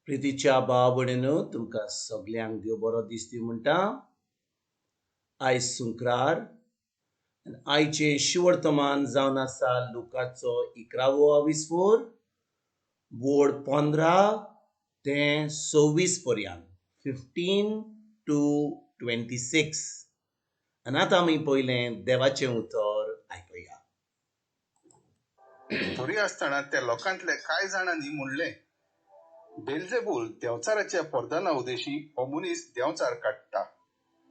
प्रितीच्या भाव भयणीनो, तुमकां सगल्यांक देव बरो दिसती म्हणटा. आयज सुंक्रार आनी आयचें शिवर्तमान जावन आसा लुकाचो 11वो आविस्फोर वोड 15 ते 26 पर्यंत, 15 to 26. आनी आतां आमी पयलें देवाचें उतर आयकुया. तरी आसतना त्या लोकांतले कांय जाणांनी म्हणलें, बेलजेबूल देंवचाराच्या परदाना उदेशी हो मनीस देंवचार काडटा.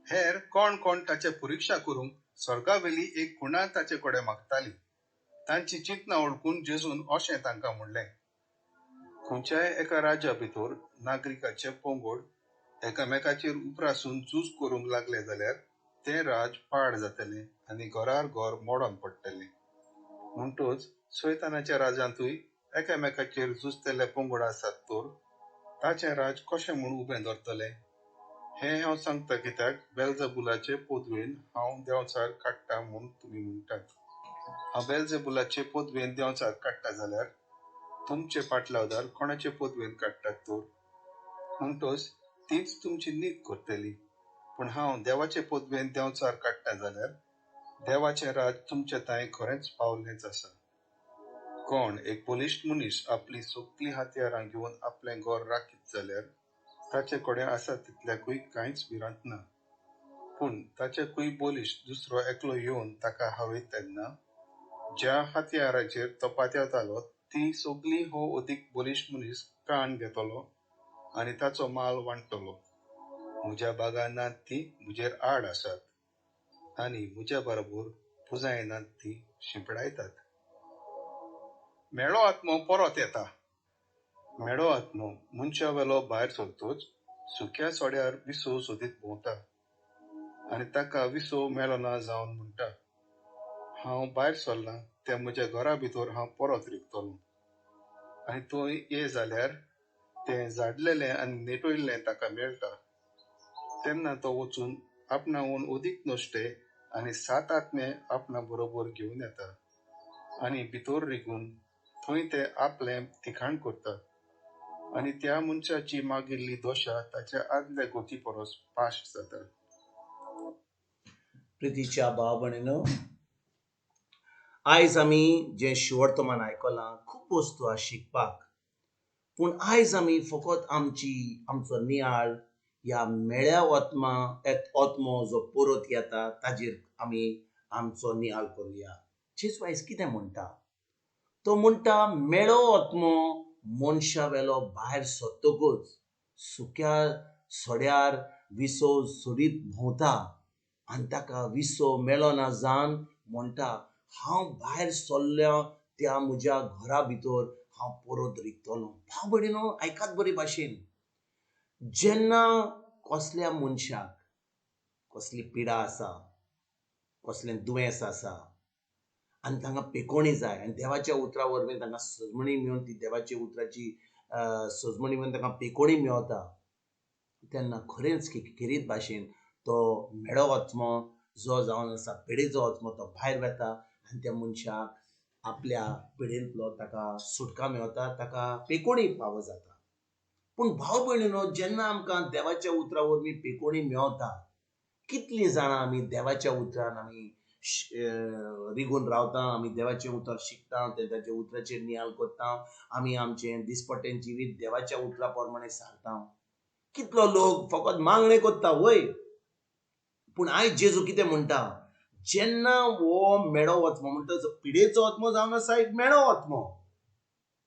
हेर कोण कोण ताचे परिक्षा करूंक स्वर्गावेली एक खुणा ताचे कडेन मागताली. तांची चिंतना वळखून जेजून अशें तांकां म्हणलें, खंयच्याय एका राज्या भितर नागरिकाचे पंगड एकामेकाचेर उप्रासून झूज करूंक लागले जाल्यार तें राज पाड जातलें आनी घरार घर मोडून पडटलें. म्हणटच सैतानाच्या राजांतूय एकामेकाचेर झुजतले पंगड आसात तर ताचें राज कशें म्हूण उबें दवरतलें? हें हांव सांगता कित्याक बेलजबुलाचे पदवेन हांव देंवचार काडटा म्हूण तुमी म्हणटात. हांव बेलजबुलाचे पदवेन देंवचार काडटा जाल्यार तुमचे पाटलावदार कोणाचे पदवेन काडटात तर? म्हणटच तीच तुमची नीत करतली. पूण हांव देवाचे पदवेन देंवचार काडटा जाल्यार देवाचें राज तुमचे तांय खरेंच पावलेंच आसा. कोण एक बलिश्ट मनीस आपली सगलीं हत्यारां घेवन आपलें घर राखीत जाल्यार ताचे कडेन आसा तितल्याकूय कांयच भिरांत ना. पूण ताच्याकूय बलिश्ट दुसरो एकलो येवन ताका हारयत तेन्ना ज्या हत्याराचेर तो पातयेतालो ती सगली हो अदीक बलिश्ट मनीस काण घेतलो आनी ताचो माल वांट्टलो. म्हज्या बागां नात ती म्हजेर आड आसात आनी म्हज्या बरोबर पुजायनात ती शिंपडायतात. मेळो आत्मो परत येता. मेळो आत्मो मनशा वेलो भायर सरतोच सुक्या सोड्यार विसव सोदीत भोंवता आनी ताका विसव मेळना जावन म्हणटा, हांव भायर सरलां त्या म्हज्या घरा भितर हांव परत रिगतलो. आनी थंय ये जाल्यार तें झाडलेलें आनी नेटयल्लें ताका मेळटा. तेन्ना तो वचून आपणाहून अदीक नश्टे आनी 7 आत्मे आपणा बरोबर घेवन येता आनी भितर रिगून थंय ते आपलें थिकाण करतात आनी त्या मनशाची मागिल्ली दशा ताच्या आदल्या गती परस पाश्ट जाता. प्रितीच्या भाव भयणीनो, आयज आमी जें शिवर्तमान आयकलां खूब वस्तू आसा शिकपाक, पूण आयज आमी फकत आमचो नियाळ ह्या मेळ्या आत्मो जो परत येता ताजेर आमी आमचो नियाळ करुया. जेजू आयज कितें म्हणटा? तो म्हणटा मेळो आत्मो मनशा वेलो भायर सरतकूच सुक्या सोड्यार विसव सोडीत भोंवता आनी ताका विसव मेळना जावन म्हणटा, हांव भायर सरल्या त्या म्हज्या घरा भितर हांव परत रिगतलो. भाव भयणीनो, आयकात बरे भाशेन, जेन्ना कसल्या मनशाक कसली पिडा आसा, कसलें दुयेंस आसा आनी तांकां पेकोणी जाय आनी देवाच्या उतरा वरवीं तांकां सजमणी मेळून ती देवाच्या उतराची सजमणी मेळून तांकां पेकोणी मेळता, तेन्ना खरेंच खेरीत भाशेन तो मेळो आत्मो जो जावन आसा पिडेचो आत्मो तो भायर वता आनी त्या मनशाक आपल्या पिडेंतलो ताका सुटका मेळता, ताका पेकोणी फावो जाता. पूण भाव भयणीनो, जेन्ना आमकां देवाच्या उतरा वरवीं पेकोणी मेळता, कितलीं जाणां आमी देवाच्या उतरान आमी रिगून रावता, आमी देवाचें उतर शिकता, ताच्या उतराचेर नियाळ करता, आमी आमचें दिसपट्टें जिवीत देवाच्या उतरा प्रमाणे सारता. कितलो लोक फकत मागणें करता वय, पूण आयज जेजू कितें म्हणटा? जेन्ना हो मेळो आत्मो म्हणटा, पिडेचो आत्मो जावन आसा एक मेळो आत्मो,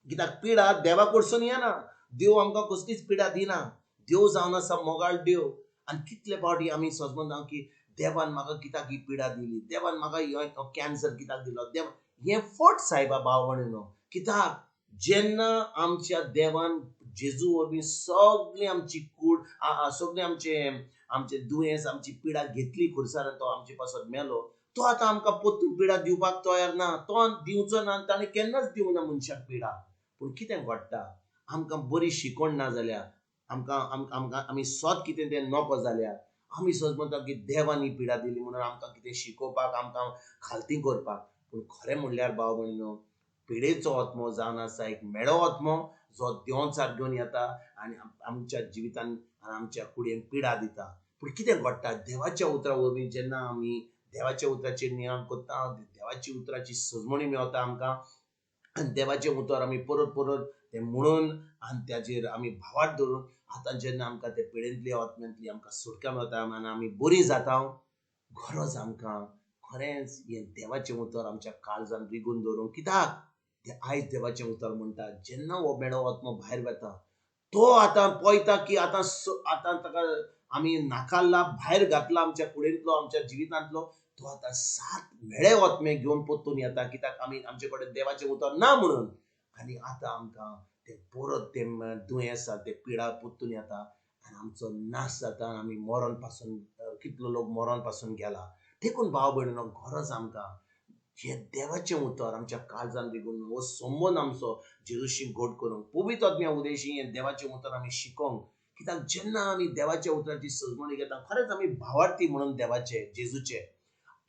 कित्याक पिडा देवा कडसून येना, देव आमकां कसलीच पिडा दिना, देव जावन आसा मोगाळ देव. आनी कितले फावटी आमी सजमता की देवान म्हाका कित्याक ही पिडा दिली, देवान म्हाका कॅन्सर कित्याक दिलो, देव हें फट सायबा भाव भयणीनो. कित्याक जेन्ना आमच्या देवान जेजू वरवीं सगळी आमची कूड, सगळें आमचें दुयेंस, आमची पिडा घेतली खुर्सार आनी तो आमचे पासत मेलो, तो आतां आमकां परतून पिडा दिवपाक तयार ना, तो दिवचो ना, ताणें केन्नाच दिवना ना मनशाक पिडा. पूण कितें घडटा, आमकां बरी शिकवण ना जाल्यार, आमकां आमकां आमी सत कितें तें नको जाल्यार आमी सज म्हणटा की देवान ही पिडा दिली म्हणून आमकां कितें शिकोवपाक, आमकां खालती करपाक. पूण खरें म्हणल्यार भाव भयणीनो, पिडेचो आत्मो जावन आसा एक मेळो आत्मो जो देंवचार घेवन येता आनी आमच्या जिवितान आमच्या कुडयेन पिडा दिता. पूण कितें घडटा, देवाच्या उतरा वरवीं जेन्ना आमी देवाच्या उतराचेर नियाळ करता, देवाच्या उतराची सजमणी मेळता आमकां आनी देवाचें उतर आमी परत परत तें म्हणून आनी ताचेर आमी भावार्थ धरून आतां जेन्ना आमकां ते पिडेंतली आत्म्यांतली आमकां सुटका मेळता आनी आमी बरी जाता. गरज आमकां खरेंच हें देवाचें उतर आमच्या काळजान रिगून दवरूंक. कित्याक तें आयज देवाचें उतर म्हणटा, जेन्ना हो मेळो आत्मो भायर वता तो आतां पळयता की आतां आतां ताका आमी नाकारला, भायर घातला आमच्या कुडींतलो, आमच्या जिवितांतलो, तो आतां 7 मेळे आत्मे घेवन परतून येता. कित्याक आमी आमचे कडेन देवाचें उतर ना म्हणून. आनी आतां आमकां तें परत तें दुयेंस ते पिडा परतून येता आनी आमचो नाश जाता. आमी मरण पासून, कितलो लोक मरण पासून गेला. देखून भाव भयणीनो, गरज आमकां हें देवाचें उतर आमच्या काळजान रिगून हो संबंद आमचो जेजूशी घट करूंक, पवित्र आत्म्या उदेशी हें देवाचें उतर आमी शिकोंक. कित्याक जेन्ना आमी देवाच्या उतराची सजमणी घेता, खरेंच आमी भावार्थी म्हणून देवाचे, जेजूचे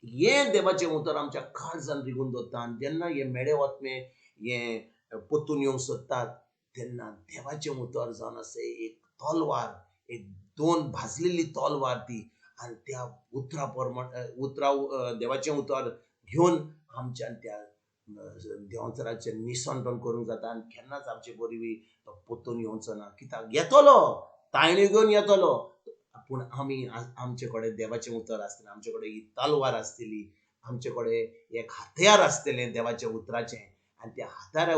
हें देवाचें उतर आमच्या काळजान रिगून दवरता. आनी जेन्ना हे मेळे आत्मे हें परतून येवंक सोदतात तेन्ना देवाचें उतर जावन आसा एक तलवार, एक दोन भाजलेली तलवार ती. आनी त्या उतरा प्रमाण उतरा देवाचें उतर घेवन आमच्यान त्या देंवचाराचें निसंटन करूंक जाता आनी केन्नाच आमचे वरवीं तो परतून येवचो ना. कित्याक येतलो, तायणी घेवन येतलो, पूण आमी आमचे कडेन देवाचें उतर आसतलें, आमचे कडेन ही तलवार आसतली, आमचे कडेन एक हत्यार आसतलें देवाच्या उतराचें. आनी त्या हत्यारा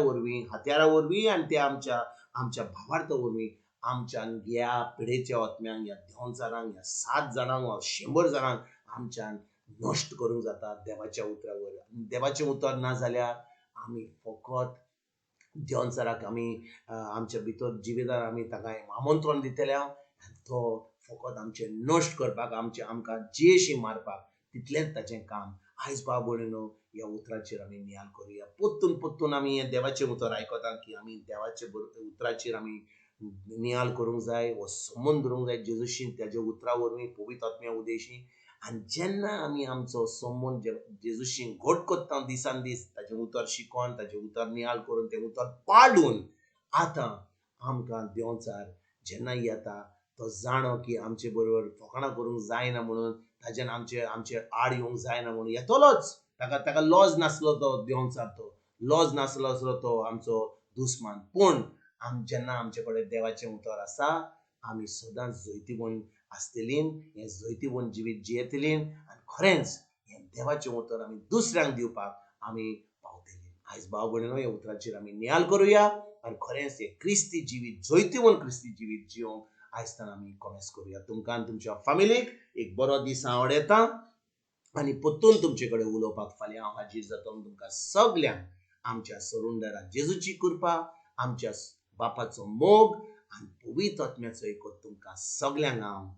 वरवीं आनी त्या आमच्या आमच्या भावार्था वरवीं आमच्यान ह्या पिडेच्या आत्म्यांक, ह्या देंवचारांक, ह्या 7 जाणांक वा 100 जाणांक आमच्यान नश्ट करूंक जाता देवाच्या उतरा वरवीं. देवाचें उतर ना जाल्यार आमी फकत देंवचाराक आमी आमच्या भितर जिवितान आमी ताका आमंत्रण दितले आनी तो फकत आमचें नश्ट करपाक, आमचें आमकां जियेशी मारपाक तितलेंच ताचें काम. आयज भाव भयणीनो, ह्या उतराचेर आमी नियाळ करुया. परतून परतून आमी हें देवाचें उतर आयकता की आमी देवाचे उतराचेर आमी नियाळ करूंक जाय, हो संबंद दवरूंक जाय जेजूशी, ताच्या उतरा वरवीं, पवित्र आत्म्या उदेशी. आनी जेन्ना आमी आमचो संबंद जेजूशी घट करता दिसान दीस, ताचें उतर शिकोन, ताचें उतर नियाळ करून, तें उतर पाळून आतां आमकां देंवचार जेन्ना येता तो जाणो की आमचे बरोबर फकाणां करूंक जायना म्हणून, ताज्यान आमचे आमचे आड येवंक जायना म्हणून येतलोच. ताका ताका लॉज नासलो तो देंवचार, तो लॉज नासलो आसलो तो आमचो दुस्मान. पूण जेन्ना आमचे कडेन देवाचें उतर आसा, आमी सदांच जैतिवंत आसतलीं, हें जैतिवंत जिवीत जियेतलीं आनी खरेंच हें देवाचें उतर आमी दुसऱ्यांक दिवपाक आमी पावतलीं. आयज भाव भयणीनो, ह्या उतराचेर आमी नियाळ करुया आनी खरेंच हें क्रिस्ती जिवीत, जैतिवंत क्रिस्ती जिवीत जिवंक आयज आमी कोमेस करुया. तुमकां आनी तुमच्या फामिलीक एक बरो दीस हांव आवडयता आनी परतून तुमचे कडेन उलोवपाक फाल्यां हांव हाजीर जातलो. तुमकां सगल्यांक आमच्या सरुंडरा जेजूची कृपा, आमच्या बापाचो मोग आनी पवित्र आत्म्याचो एकवट तुमकां सगल्यांक हांव